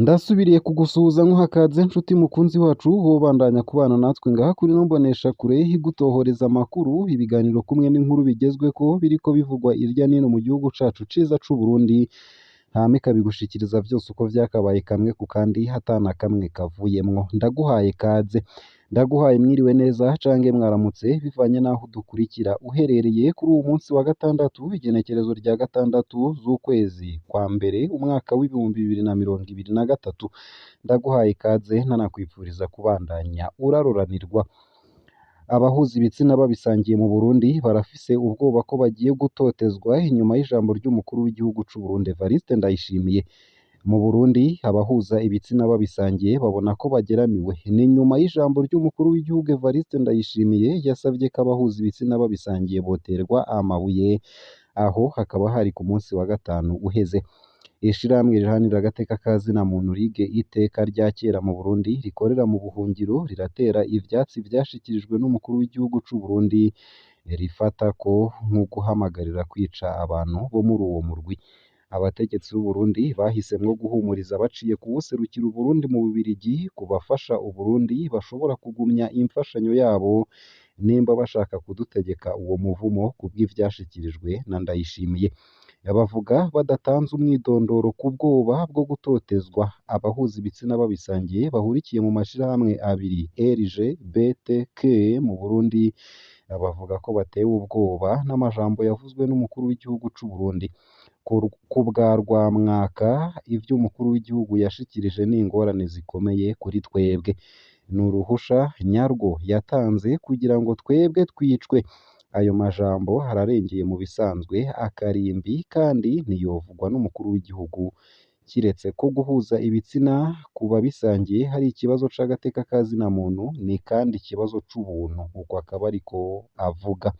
Ndasubiriye kugusuhuza nkuha kaze nshuti mukunzi wacu wobandanya kubana natwe ngaha kuri ino mboneshakure igutohoreza amakuru, ibiganiro kumwe n'inkuru bigezweko biriko bivugwa irya nino mu gihugu cacu ciza c'Uburundi, hama ikabigushikiriza vyose uko vyakabaye kamwe ku kandi ata na kamwe kavuyemwo. Ndaguhaye kaze, ndaguhaye mwiriwe neza cange mwaramutse bivanye n'aho udukurikira uherereye kuri uwu munsi wa gatandatu, igenekerezo rya gatandatu z'ukwezi kwa mbere umwaka w'2023. Ndaguhaye ikaze nanakwifuriza kubandanya uraroranirwa. Abahuza ibitsina babisangiye mu Burundi barafise ubwoba ko bagiye gutotezwa inyuma y'ijambo ry'umukuru w'igihugu c'Uburundi Evariste Ndayishimiye. Mu Burundi abahuza ibitsina babisangiye babona ko bageramiwe. Ni nyuma y'ijambo ry'umukuru w'igihugu Evariste Ndayishimiye yasavye ko abahuza ibitsina babisangiye boterwa amabuye, aho hakaba hari ku munsi wa gatanu uheze. Ishirahamwe riharanira agateka ka zina muntu RIGE iteka rya kera mu Burundi rikorera mu buhungiro riratera ivyatsi vyashikirijwe n'umukuru w'igihugu c'Uburundi rifata ko nk'uguhamagarira kwica abantu bo muri uwo murwi. Abategetsi b'Uburundi bahisemwo guhumuriza baciye kuwuserukira Uburundi mu Bubirigi ku bafasha Uburundi bashobora kugumya imfashanyo yabo nimba bashaka kudutegeka uwo muvumo kubw'ivyashikirijwe na Ndayishimiye. Bavuga badatanze umwidondoro ku bwoba bwo gutotezwa. Abahuza ibitsina babisangiye bahurikiye mu mashirahamwe abiri LGBTQ mu Burundi bavuga ko batewe ubwoba n'amajambo yavuzwe n'umukuru w'igihugu c'Uburundi. Ku bwa Rwamwaka, ivyo umukuru w'igihugu yashikirije ni ingorane zikomeye kuri twebwe. Ni uruhusha nyarwo yatanze kugira ngo twebwe twicwe. Ayo majambo ararengeye mu bisanzwe akarimbi kandi ntiyovugwa n'umukuru w'igihugu, kiretse ko guhuza ibitsina ku babisangiye hari ikibazo c'agateka ka zina muntu, ni kandi ikibazo c'ubuntu, uko akaba ariko avuga.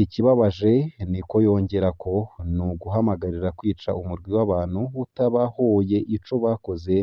Ikibabaje niko yongerako ni uguhamagarira kwica umurwi w'abantu utabahoye ico bakoze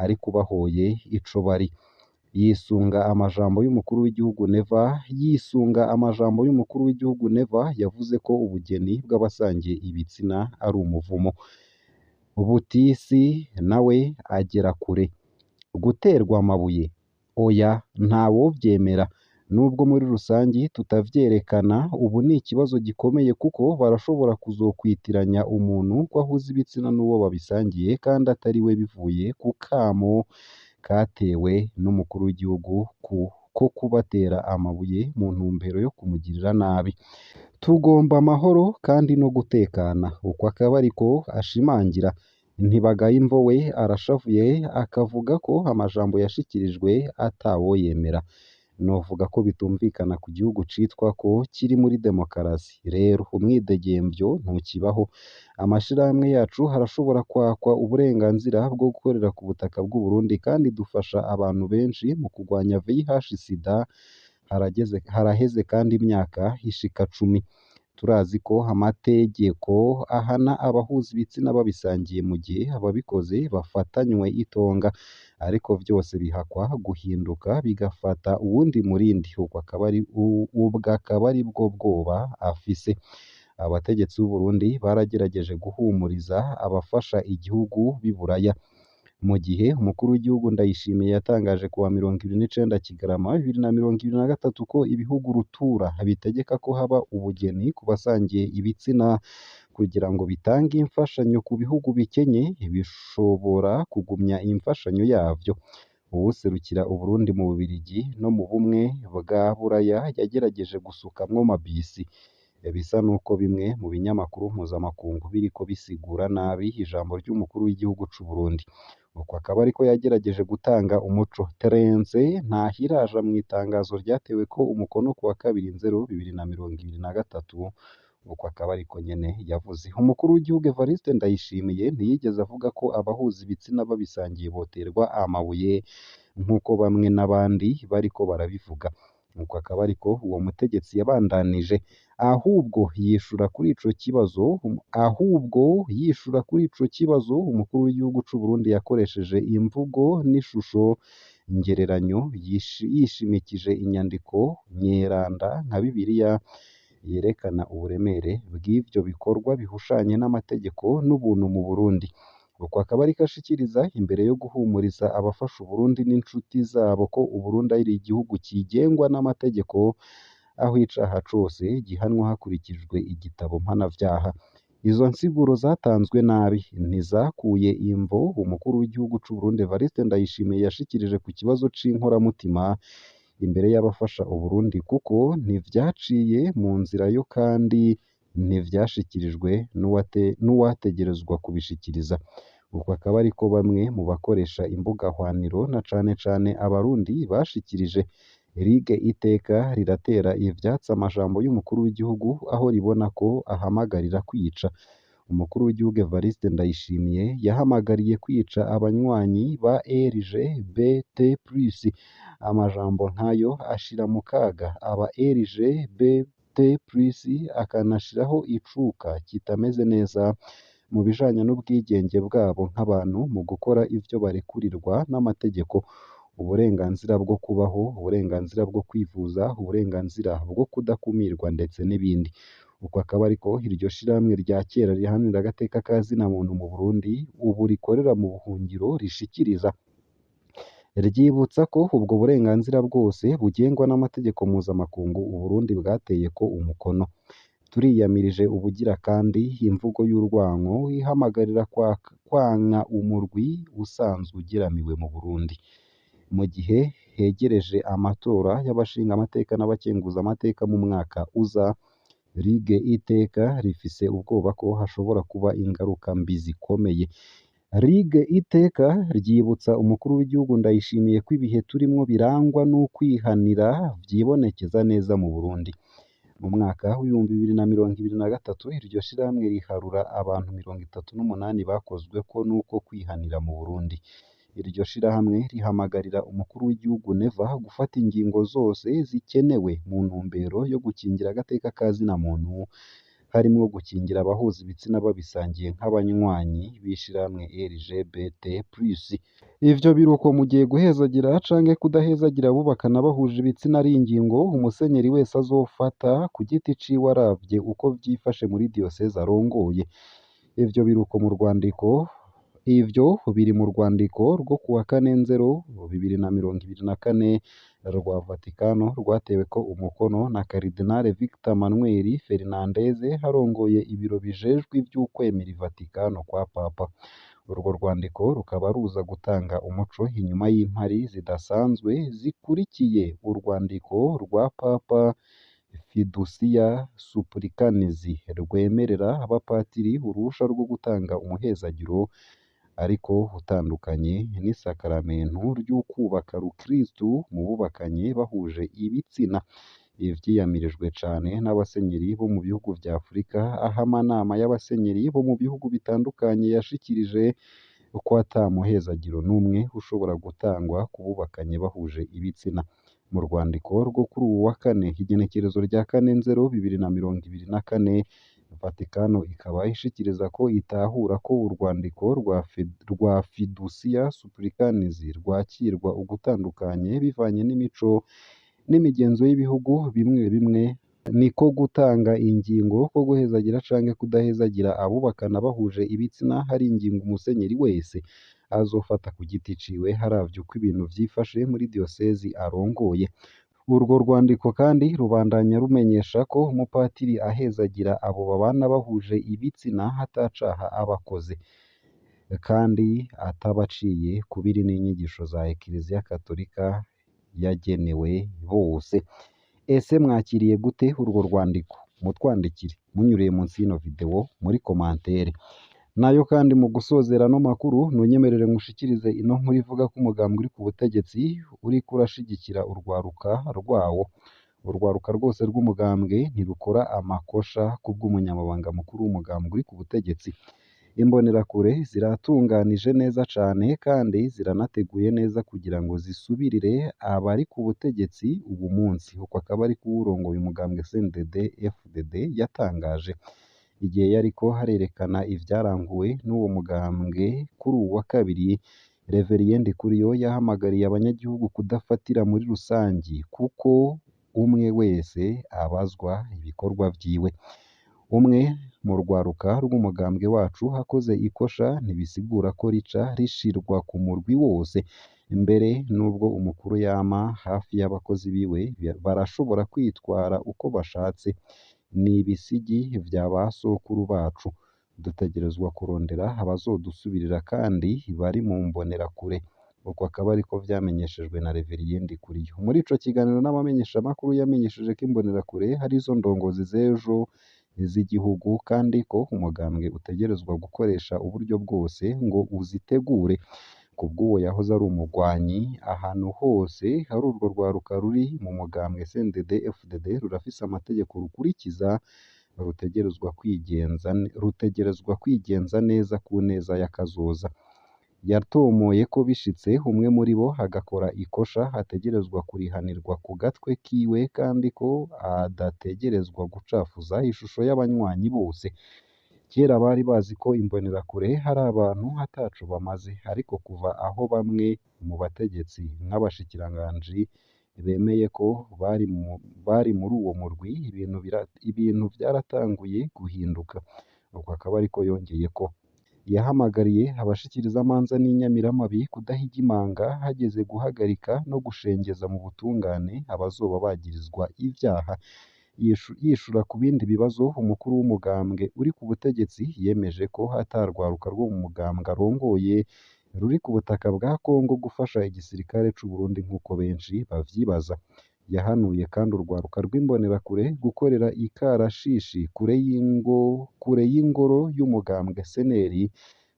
ariko ubahoye ico bari. Yisunga amajambo y'umukuru w'igihugu Neva, yisunga amajambo y'umukuru w'igihugu Neva yavuze ko ubugeni bw'abasangiye ibitsina ari umuvumo. Butisi nawe agera kure. Guterwa amabuye? Oya, ntawovyemera. Nubwo muri rusangi tutavyerekana, ubu ni ikibazo gikomeye kuko barashobora kuzokwitiranya umuntu ko ahuza ibitsina n'uwo babisangiye kandi atari we bivuye ku kamo katewe n'umukuru w'igihugu ko kubatera amabuye mu ntumbero yo kumugirira nabi. Tugomba amahoro kandi no gutekana, uko akaba ariko ashimangira. Ntibagayimvowe arashavuye akavuga ko amajambo yashikirijwe atawoyemera. Novuga ko bitumvikana ku gihugu citwa ko kiri muri demokarasi. Rero umwidegemvyo ntukibaho. Amashirahamwe yacu arashobora kwakwa uburenganzira bwo gukorera ku butaka bw'Uburundi kandi dufasha abantu benshi mu kugwanya VIH/Sida haraheze kandi imyaka ishika cumi. Turazi ko amategeko ahana abahuza ibitsina babisangiye mu gihe ababikoze bafatanywe itonga, ariko vyose bihakwa guhinduka bigafata uwundi murindi, ubwo akaba aribwo bwoba afise. Abategetsi b'Uburundi baragerageje guhumuriza abafasha igihugu b'i Buraya. Mu gihe umukuru w'igihugu Ndayishimiye yatangaje kuwa 29 Kigarama 2023 ko ibihugu rutura bitegeka ko haba ubugeni ku basangiye ibitsina kugira ngo bitange imfashanyo ku bihugu bikenye bishobora kugumya imfashanyo yavyo. Uwuserukira Uburundi mu Bubirigi no mu bumwe bwa Buraya yagerageje gusukamwo mabisi. Bisa nuko bimwe mu binyamakuru mpuzamakungu biriko bisigura nabi ijambo ry'umukuru w'igihugu c'Uburundi. Uko akaba ariko yagerageje gutanga umuco. Terence Ntahiraja mw'itangazo ryateweko umukono kuwa kabiri Nzero 2023, uko akaba ariko nyene yavuze. Umukuru w'igihugu Evariste Ndayishimiye ntiyigeze avuga ko abahuza ibitsina babisangiye boterwa amabuye nk'uko bamwe n'abandi bariko barabivuga. Uko akaba ariko uwo mutegetsi yabandanije. Ahubwo yishura kuri ico kibazo, ahubwo yishura kuri ico kibazo umukuru w'igihugu c'Uburundi yakoresheje imvugo n'ishusho ngereranyo yishimikije inyandiko nyeranda nka Bibiliya yerekana uburemere bw'ivyo bikorwa bihushanye n'amategeko n'ubuntu mu Burundi. Uko akaba ariko ashikiriza imbere yo guhumuriza abafasha Uburundi n'incuti zabo ko Uburundi ari igihugu kigengwa n'amategeko, aho icaha cose gihanwa hakurikijwe igitabo mpanavyaha. Izo nsiguro zatanzwe nabi ntizakuye imvo umukuru w'igihugu c'Uburundi Evariste Ndayishimiye yashikirije ku kibazo c'inkoramutima imbere y'abafasha Uburundi, kuko ntivyaciye mu nzira yo kandi ntivyashikirijwe n'uwategerezwa kubishikiriza. Uko akaba ariko bamwe mu bakoresha imbuga hwaniro na cane cane Abarundi bashikirije. Ligue Iteka riratera ivyatsi amajambo y'umukuru w'igihugu aho ribona ko ahamagarira kwica. Umukuru w'igihugu Evariste Ndayishimiye yahamagariye kwica abanywanyi ba LGBT+. Amajambo nkayo ashira mu kaga aba LGBT+, akanashiraho icuka kitameze neza mu bijanye n'ubwigenge bwabo nk'abantu mu gukora ivyo barekurirwa n'amategeko, uburenganzira bwo kubaho, uburenganzira bwo kwivuza, uburenganzira bwo kudakumirwa ndetse n'ibindi. Uko akaba ariko iryo shirahamwe rya kera riharanira agateka ka zina muntu mu Burundi ubu rikorera mu buhungiro rishikiriza. Ryibutsa ko ubwo burenganzira bwose bugengwa n'amategeko mpuzamakungu Uburundi bwateyeko umukono. Turiyamirije ubugira kandi imvugo y'urwanko ihamagarira kwanka umurwi usanzwe ugeramiwe mu Burundi. Mu gihe hegereje amatora y'abashingamateka n'abakenguzamateka mu mwaka uza, Ligue Iteka rifise ubwoba ko hashobora kuba ingaruka mbi zikomeye. Ligue Iteka ryibutsa umukuru w'igihugu Ndayishimiye ko ibihe turimwo birangwa n'ukwihanira vyibonekeza neza mu Burundi. Mu mwaka w'2023 iryo shirahamwe riharura abantu 38 bakozweko n'uko kwihanira mu Burundi. Iryo shirahamwe rihamagarira umukuru w'igihugu Neva gufata ingingo zose zikenewe mu ntumbero yo gukingira agateka ka zina muntu, harimwo gukingira abahuza ibitsina babisangiye nk'abanywanyi b'ishirahamwe LGBT+. Ivyo biruko mu gihe guhezagira canke kudahezagira abubakana bahuje ibitsina ari ingingo umusenyeri wese azofata ku giti ciwe aravye uko vyifashe muri diyoseze arongoye. Ivyo biruko mu rwandiko Ivyo biri mu rwandiko rwo kuwa kane Nzero 2024 rwa Vatikano rwateweko umukono na Karidinale Victor Manuel Fernandez arongoye ibiro bijejwe ivy'ukwemera i Vatikano kwa Papa. Urwo rwandiko rukaba ruza gutanga umuco inyuma y'impari zidasanzwe zikurikiye urwandiko rwa Papa Fiducia Supplicans rwemerera abapatiri uruhusha rwo gutanga umuhezagiro ariko utandukanye n'isakaramentu ry'ukubaka rukristu mu bubakanye bahuje ibitsina. Ibi vyiyamirijwe cane n'abasenyeri bo mu bihugu vya Afurika, aho amanama y'abasenyeri bo mu bihugu bitandukanye yashikirije ko ata muhezagiro n'umwe ushobora gutangwa ku bubakanye bahuje ibitsina. Mu rwandiko rwo kuri uwu wa kane, igenekerezo rya kane Nzero 2024, Vatikano ikaba ishikiriza ko itahura ko urwandiko rwa Fiducia Supplicans rwakirwa ugutandukanye bivanye n'imico n'imigenzo y'ibihugu bimwe bimwe, niko gutanga ingingo ko guhezagira canke kudahezagira abubakana bahuje ibitsina hari ingingo umusenyeri wese azofata ku giti ciwe haravye uko ibintu vyifashe muri diyosezi arongoye. Urwo rwandiko kandi rubandanya rumenyesha ko umupatiri ahezagira abo babana bahuje ibitsina atacaha aba akoze, kandi atabaciye kubiri n'inyigisho za Ekleziya Katolika yagenewe bose. Ese mwakiriye gute urwo rwandiko? Mutwandikire munyuriye munsi y'ino video muri komantere. Nayo kandi mu gusozera ano makuru ntunyemerere nkushikirize ino nkuru ivuga ko umugambwe uri ku butegetsi uriko urashigikira urwaruka rwawo. Urwaruka rwose rw'umugambwe ntirukora amakosha kubw'umunyamabanga mukuru w'umugambwe uri ku butegetsi. Imbonerakure ziratunganije neza cane kandi ziranateguye neza kugira ngo zisubirire abari ku butegetsi uwu munsi. Uko akaba ariko uwurongoye umugambwe CNDD FDD yatangaje igihe yariko harerekana ivyaranguwe n'uwo mugambwe kuri uwu wa kabiri. Reverien Ndikuriyo yahamagariye abanyagihugu kudafatira muri rusangi kuko umwe wese abazwa ibikorwa vyiwe. Umwe mu rwaruka rw'umugambwe wacu akoze ikosha ntibisigura ko rica rishirwa ku murwi wose. Mbere nubwo umukuru yama hafi y'abakozi biwe, barashobora kwitwara uko bashatse. Ni ibisigi vya ba sokuru bacu. Dutegerezwa kurondera abazodusubirira kandi bari mu mbonerakure. Uko akaba ariko vyamenyeshejwe na Reverien Ndikuriyo. Muri ico kiganiro n'abamenyeshamakuru yamenyesheje ko imbonerakure arizo ndongozi z'ejo z'igihugu kandi ko umugambwe utegerezwa gukoresha uburyo bwose ngo uzitegure. Kubw'uwo yahoze ari umugwanyi, ahantu hose hari urwo rwaruka ruri mu mugambwe CNDD-FDD rurafise amategeko rukurikiza, rutegerezwa kwigenza neza ku neza y'akazoza. Yatomoye ko bishitse umwe muri bo agakora ikosha ategerezwa kurihanirwa ku gatwe kiwe kandi ko adategerezwa gucafuza ishusho y'abanywanyi bose. Kera bari bazi ko imbonerakure ari abantu ataco bamaze, ariko kuva aho bamwe mu bategetsi nk'abashikiranganji bemeye ko bari muri uwo murwi, ibintu vyaratanguye guhinduka. Uko akaba ariko yongeyeko. Yahamagariye abashikirizamanza n'inyamiramabi kudahiga imanga hageze guhagarika no gushengeza mu butungane abazoba bagirizwa ivyaha. Yishura ku bindi bibazo, umukuru w'umugambwe uri ku butegetsi yemeje ko ata rwaruka rwo mu mugambwe arongoye ruri ku butaka bwa Kongo gufasha igisirikare c'u Burundi nk'uko benshi bavyibaza. Yahanuye kandi urwaruka rw'imbonerakure gukorera ikarashishi kure y'ingoro y'umugambwe CNL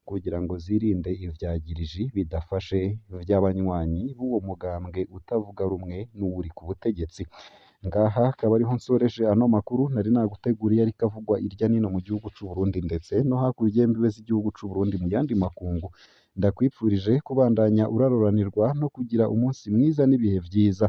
kugira ngo zirinde ivyagiriji bidafashe vy'abanywanyi b'uwo mugambwe utavuga rumwe n'uwuri ku butegetsi. Ngaha akaba ariho nsoreje ano makuru nari naguteguriye ariko avugwa irya nino mu gihugu c'u Burundi ndetse no hakurya y'imbibe z'igihugu c'u Burundi mu yandi makungu. Ndakwipfurije kubandanya uraroranirwa no kugira umunsi mwiza n'ibihe vyiza.